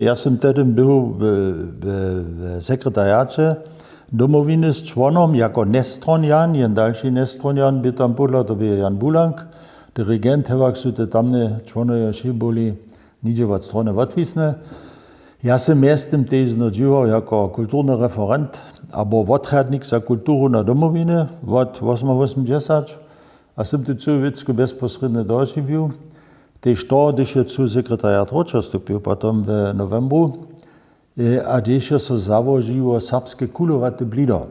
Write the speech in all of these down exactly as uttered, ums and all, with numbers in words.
Ja sym tehdy był w sekretariaće Domowiny z čłonom jako njestronjan. Jen dalši njestronjan by tam pódla, to by je Jan Bulank, dirigent, hewak su te tamne čłonojo wšě byli nihdźe wot strony wotwisne. Ja sym mjeztym tež zno dźěłał jako kulturny referent abo wotrjadnik za kulturu na Domowinje wot wosomawosomdźesać. A sym tu cyłu wěcku bezposrědnje dožiwił. Tež to, hdyž je cyły sekretariat rozstupił potom w nowembru, a hdyž je so załožiło serbske kulowate blido.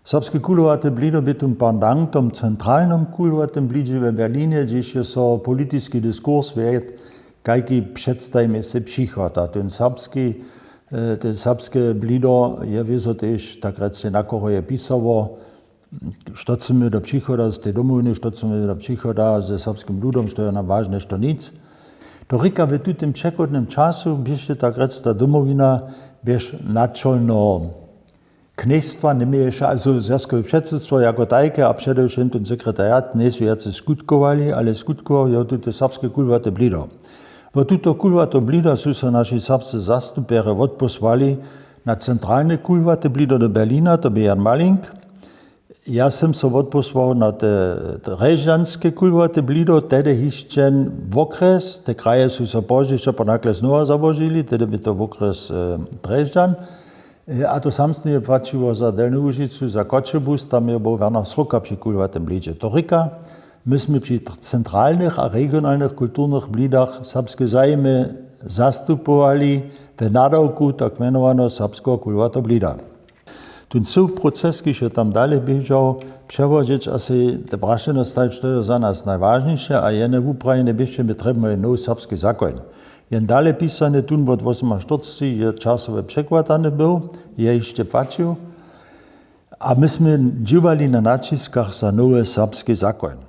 Serbske kulowate blido bě tym pandantom centralnym kulowatym blidźe w Berlinje, hdźež je so politiski diskurs wjedł, kajki předstajimy sej přichod. A ten serbski te serbske blido je wězo tež tak rěce na koho je pisało, što chcemy do přichoda z tej Domowiny, što chcemy do přichoda ze serbskim ludom, što je nam wažne, što nic. To rěka, w tutym přechodnym času běše tak rěc ta Domowina běš načolno knježstwa njeměješe, also zwjazkowe předsydstwo jako tajke a předewšěm ten sekretariat njejsu wjace skutkowali, ale skutkował je tute serbske kulwate blido. Wot tuto kulwato blido su so naši serbsce zastupjerje wotpósłali na centralne kulwate blido do Berlina, to bě Jan Malink. Ja sym so wotpósłał na te drježdźanske kulwate blido, tehdy hišće wokrjes, te kraje su so pozdźišo ponakle znowa załožili, tehdy bě to wokrjes drježdźan. A to samsne je płaćiło za Delnju Łužicu, za Choćebuz, tam je był Werner Sroka při kulwatym blidźe. To rěka, my smy při centralnych a regionalnych kulturnych blidach serbske zajimy zastupowali w nadawku tak mjenowaneho serbskeho kulwateho blida. Tón cyły proces, kiž je tam dale běžał, přewodźeć a sej te prašenje stajić, što je za nas najwažniše a jene wuprajene běše, my trjebamy nowy serbski zakoń. Jen dale pisany tón wot wosomaštyrceći je časowe překładany był, je hišće płaćił. A my smy dźěłali na naćiskach za nowy serbski zakoń.